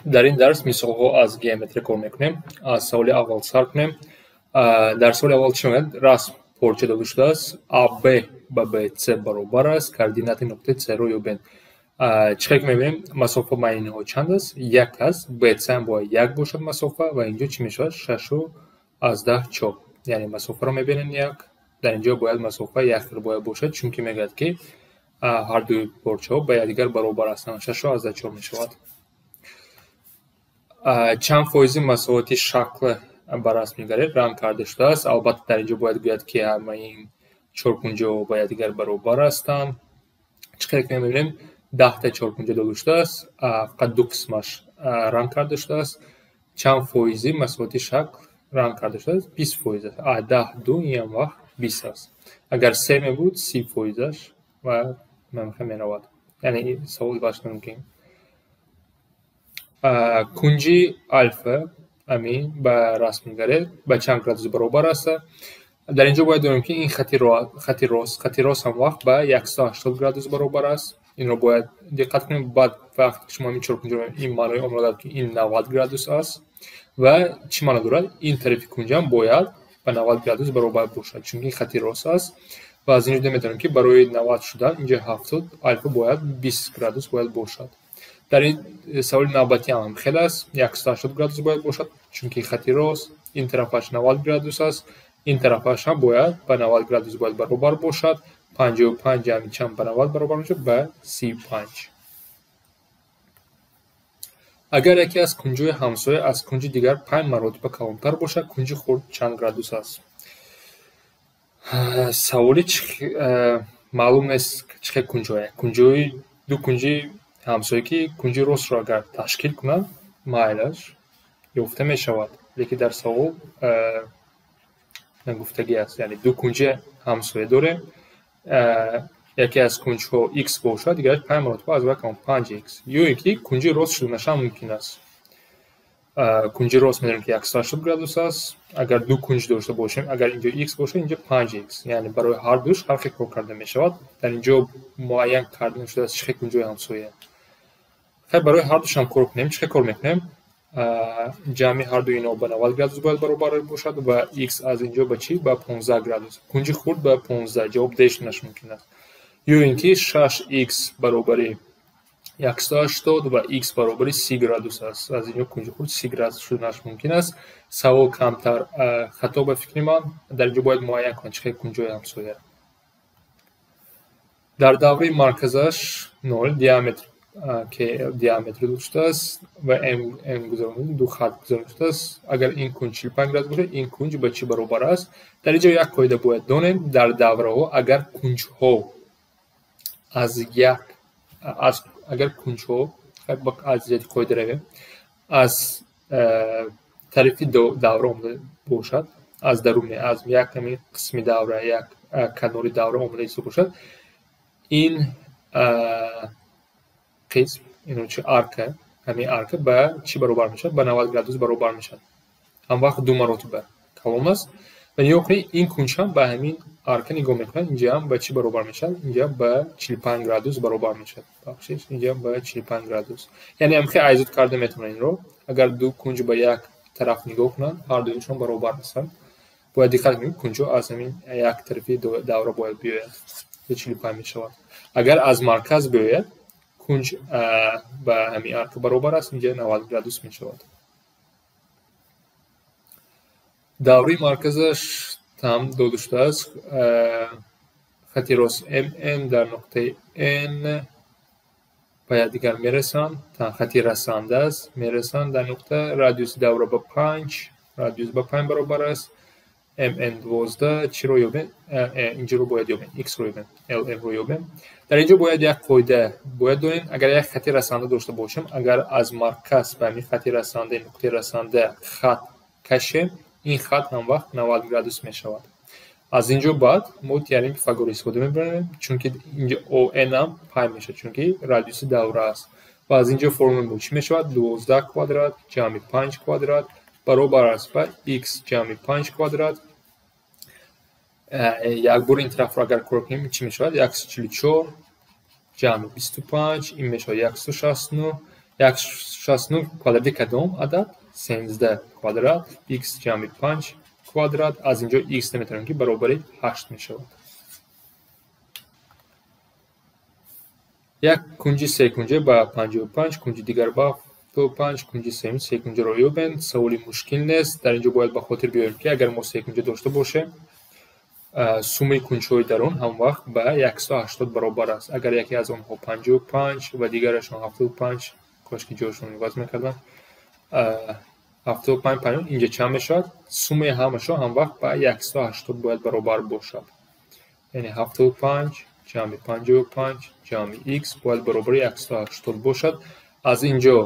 Дар ин дарс мисолҳо аз геометрия кор мекунем. Аз саволи аввал сар кунем. Дар саволи аввал чӣ мегӯяд? Расм порча дода шудааст. АБ ба БЦ баробар аст. Координати нуқтаи С-ро ёбед. Чӣ хел ки мебинем, масофа байни инҳо чанд аст? Як аст. БЦ ҳам бояд як бошад масофа ва инҷо чӣ мешавад? 6,4. Яъне масофаро мебинем як. Дар инҷо бояд масофа як хел бояд бошад, чунки мегӯяд, ки ҳар дуи порчаҳо ба якдигар баробар ҳастанд. 6,4 мешавад. Чанд фоизи масоҳати шакл ба расм нигаред ранг карда шудааст. Албатта, дар инҷо бояд гӯяд, ки ҳамаи ин чоркунҷаҳо ба якдигар баробар ҳастанд. Чӣ хел ки мебинем, 10-та чоркунҷа дода шудааст, фақат ду қисмаш ранг карда шудааст. Чанд фоизи масоҳати шакл ранг карда шудааст? 20% аст. 10 ду ин вақт 20 аст. Агар се мебуд, 30%-аш ва мамхе меравад. Яъне савол иваз шуда мумкин. Кунҷи алфа ҳамин ба расм нигаред ба чанд градус баробар аст. Дар инҷо бояд донем, ки ин хати рост ҳам вақт ба 180 градус баробар аст. Инро бояд диққат кунем. Баъд вақте ки шумо ин чоркунҷаро, ин маънои онро дорад, ки ин 90 градус аст. Ва чӣ маъно дорад? Ин тарафи кунҷам бояд ба 90 градус баробар бошад, чунки ин хати рост аст. Ва аз инҷо метавонем, ки барои 90 шудан инҷо 70, алфа бояд 20 градус бояд бошад. Дар ин саволи навбатӣ ҳам хел аст, 180 градус бояд бошад, чунки хати рост ин тарафаш 90 градус аст, ин тарафаш ҳам бояд ба 90 градус бояд баробар бошад. 55 ҷамъи чанд ба 90 баробар мешавад? Ба 35. Агар яке аз кунҷҳои ҳамсоя аз кунҷи дигар 5 маротиба калонтар бошад, кунҷи хурд чанд градус аст? Саволи маълум нест, чӣ хел кунҷҳое. Кунҷҳои ду кунҷи ҳамсоя, ки кунҷи ростро агар ташкил кунанд, майлаш ёфта мешавад. Лекин дар савол нагуфтагӣ аст. Яъне ду кунҷи ҳамсоя дорем. Яке аз кунҷҳо x бошад, дигараш 5 маротиба аз вай калон, 5x. Ё ин ки кунҷи рост шуданаша ҳам мумкин аст. Кунҷи рост медонем, ки 180 градус аст. Агар ду кунҷ дошта бошем, агар инҷо x бошад, инҷо 5x. Яъне барои ҳар душ ҳар хел кор карда мешавад. Дар инҷо муайян карда нашудааст, чӣ хел кунҷҳои ҳамсоя. Хай, барои ҳар душам кор кунем. Чӣ хел кор мекунем? Ҷамъи ҳар дуи инҳо ба 90 градус бояд баробар бошад ва x аз инҷо ба чӣ? Ба 15 градус. Кунҷи хурд ба 15, ҷавоб D шуданаш мумкин аст. Ё ин ки 6x баробари 180 ва x баробари 30 градус аст. Аз инҷо кунҷи хурд 30 градус шуданаш мумкин аст. Савол камтар хато ба фикри ман. Дар инҷо бояд муайян кунад, чӣ хел кунҷҳои ҳамсоя. Дар давраи марказаш 0 диаметр ки диаметр дода шудааст ва М гузаронида, ду хат гузаронида шудааст. Агар ин кунҷ 45 градус бошад, ин кунҷ ба чӣ баробар аст? Дар инҷо як қоида бояд донем. Дар давраҳо агар кунҷҳо аз як аз агар кунҷҳо, аз ҷиҳати қоида равем, аз тарафи давра омада бошад, аз даруни, аз як ҳамин қисми давра, як канори давра омада истода бошад, ин қисм, ино чи, арка, ҳамин арка ба чӣ баробар мешавад? Ба 90 градус баробар мешавад. Ҳам вақт ду маротиба калон аст. Ва нигоҳ кунед, ин кунҷ ҳам ба ҳамин арка нигоҳ мекунад, инҷа ҳам ба чӣ баробар мешавад? Инҷа ба 45 градус баробар мешавад. Бахшиш, инҷа ба 45 градус. Яъне ҳам хеле айзуд карда метавонад инро. Агар ду кунҷ ба як тараф нигоҳ кунанд, ҳар дуюшон баробар ҳастанд. Бояд диққат кунем, кунҷҳо аз ҳамин як тарафи давра бояд биёяд. 45 мешавад. Агар аз марказ биёяд, кунҷ ба ҳамин арка баробар аст, инҷа 90 градус мешавад. Давраи марказаш там дода шудааст. Хати рост МН дар нуқтаи N ба якдигар мерасанд. Хати расанда аст, мерасанд дар нуқта. Радиуси давра ба 5, радиус ба 5 баробар аст. МН 12, чиро ёбем? Инҷоро бояд ёбем, X-ро ёбем, LM-ро ёбем. Дар инҷо бояд як қоида бояд донем. Агар як хати расанда дошта бошем, агар аз марказ ба ҳамин хати расанда, нуқтаи расанда хат кашем, ин хат ҳам вақт 90 градус мешавад. Аз инҷо баъд мо теореми Пифагорро истифода мебарем, чунки инҷо ОН ҳам 5 мешавад, чунки радиуси давра аст. Ва аз инҷо формулаи мо чӣ мешавад? 12 квадрат ҷамъи 5 квадрат баробар аст ба x ҷамъи 5 квадрат. Як бор ин тарафро агар кор кунем, чӣ мешавад? 144 ҷамъи 25, ин мешавад 169. 169 квадрати кадом адад? 13 квадрат, x ҷамъи 5 квадрат. Аз инҷо x наметавонем ки баробари 8 мешавад. Як кунҷи секунҷа ба 55, кунҷи дигар ба 75, кунҷи сеюм секунҷаро ёбед. Саволи мушкил нест. Дар инҷо бояд ба хотир биёрем ки агар мо секунҷа дошта бошем, суммаи кунҷҳои дарун ҳамвақт ба 180 баробар аст. Агар яке аз онҳо 55 ва дигарашон 75, кош ки ҷойшон иваз мекардам, 75 50 инҷа чанд мешавад? Суммаи ҳамашон ҳамвақт ба 180 бояд баробар бошад. Яъне 75 ҷамъи 55 ҷамъи x бояд баробари 180 бошад. Аз инҷо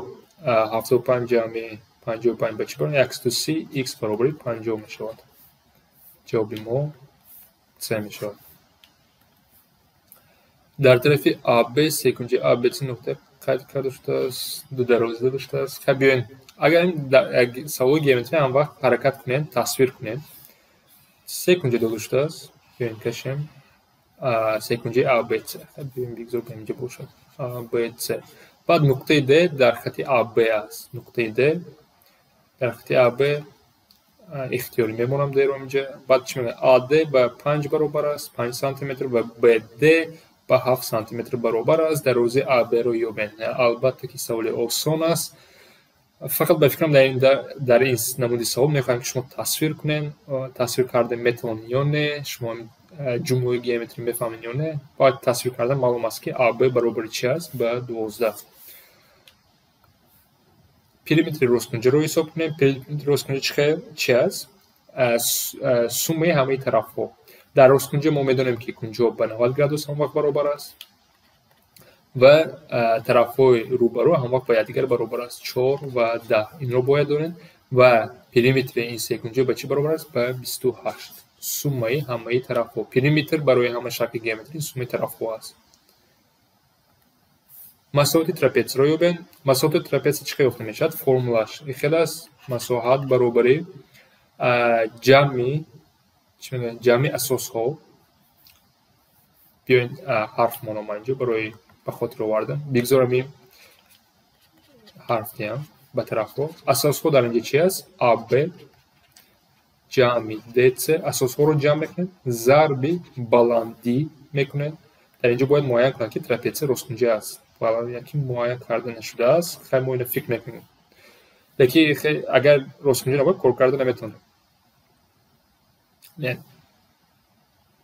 75 ҷамъи 55 ба чӣ баробар? 130, x баробари 50 мешавад. Ҷавоби мо C мешавад. Дар тарафи АБ секунҷаи ABC нуқта қайд карда шудааст, ду дароза доштааст. Хай биёед, агар саволи геометрия ҳам вақт ҳаракат кунем, тасвир кунем. Секунҷа дода шудааст, биёед кашем. Секунҷаи ABC. Хай биёем бигзор ба инҷа бошад. ABC. Баъд нуқтаи D дар хати AB аст. Нуқтаи D дар хати AB ихтиёрӣ мемонам D-ро инҷа. Баъд чӣ мегӯяд? AD ба 5 баробар аст, 5 сантиметр ва BD ба 7 сантиметр баробар аст. Дарозаи AB-ро ёбед. Албатта ки саволи осон аст. Фақат ба фикрам дар ин намуди савол мехоҳем ки шумо тасвир кунед. Тасвир карда метавонед ё не, шумо ҷумлаи геометрӣ мефаҳмед ё не. Баъд тасвир кардан маълум аст ки AB баробари чи аст? Ба 12. Периметри росткунҷаро ҳисоб кунем. Периметри росткунҷа чи аст? Суммаи ҳамаи тарафҳо. Дар росткунҷа мо медонем ки кунҷҳо ба 90 градус ҳамвақт баробар аст ва тарафҳои рӯбарӯ ҳамвақт ба якдигар баробар аст. 4 ва 10. Инро бояд донед. Ва периметри ин секунҷа ба чӣ баробар аст? Ба 28. Суммаи ҳамаи тарафҳо. Периметр барои ҳама шакли геометрӣ суммаи тарафҳо аст. Масоҳати трапетсияро ёбед. Масоҳати трапетсия чӣ хел ёфта мешавад? Формулаш хел аст. Масоҳат баробари ҷамъи асосҳо. Биёед ҳарф монам ман инҷо барои ба хотир овардан. Бигзорам ин ҳарф диҳам ба тарафҳо. Асосҳо дар инҷа чи аст? AB ҷамъи DC. Асосҳоро ҷамъ мекунед, зарби баландӣ мекунед. Дар инҷо бояд муайян кунад ки трапетсия росткунҷа аст. Яке муайян карда нашудааст. Хай мо ино фикр мекунем. Лекин агар росткунҷа набошад, кор карда наметавонем. Не,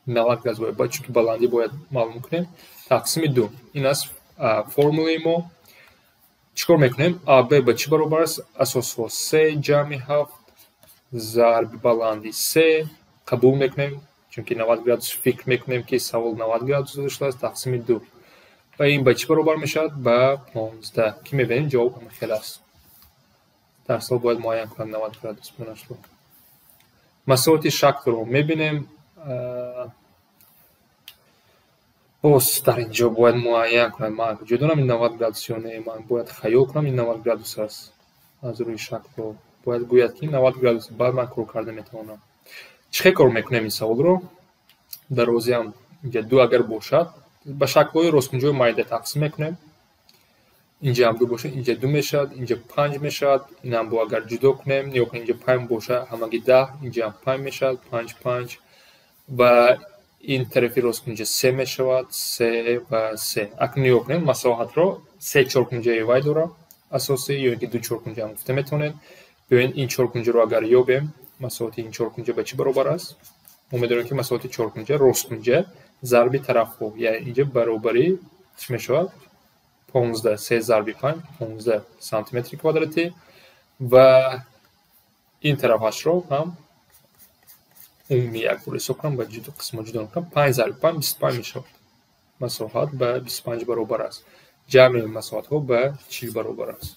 90 градус бояд, чунки баландӣ бояд маълум кунем. Тақсими 2. Ин аст формулаи мо. Чӣ кор мекунем? AB ба чӣ баробар аст? Асосҳо 3 ҷамъи 7 зарби баландӣ 3 қабул мекунем, чунки 90 градус фикр мекунем ки савол 90 градус дода шудааст, тақсими 2. Ва ин ба чӣ баробар мешавад? Ба 15. Ки мебинем ҷавоб ҳама хел аст. Дар савол бояд муайян кунад 90 градус буданашро. Масоҳати шаклро мебинем. Боз дар инҷо бояд муайян кунад. Ман куҷо донам ин 90 градус ё не? Ман бояд хаёл кунам ин 90 градус аст. Аз рӯи шаклро бояд гӯяд ки 90 градус, баъд ман кор карда метавонам. Чӣ хел кор мекунем ин саволро? Дарозиам инҷа 2 агар бошад, ба шаклҳои росткунҷои майда тақсим мекунем. Инҷа ҳам 2 бошад, инҷа 2 мешавад, инҷа 5 мешавад. Инам бо агар ҷудо кунем, нигоҳ кунед, инҷа 5 бошад, ҳамагӣ 10, инҷа ҳам 5 мешавад, 5 5 ва ин тарафи росткунҷа 3 мешавад, 3 ва 3. Акнун нигоҳ кунед, масоҳатро 3 чоркунҷаи вай дорад асосӣ, ё ин ки 2 чоркунҷа ҳам гуфта метавонед. Биёед ин чоркунҷаро агар ёбем, масоҳати ин чоркунҷа ба чӣ баробар аст? Мо медонем ки масоҳати чоркунҷа росткунҷа зарби тарафҳо, яъне инҷа баробари чӣ мешавад? 15, 3 зарби 5, 15 сантиметри квадратӣ ва ин тарафашро ҳам умумӣ як бор ҳисоб кунам, ба қисмҳо ҷудо кунам, 5 зарби 5, 25 мешавад. Масоҳат ба 25 баробар аст. Ҷамъи масоҳатҳо ба 40 баробар аст.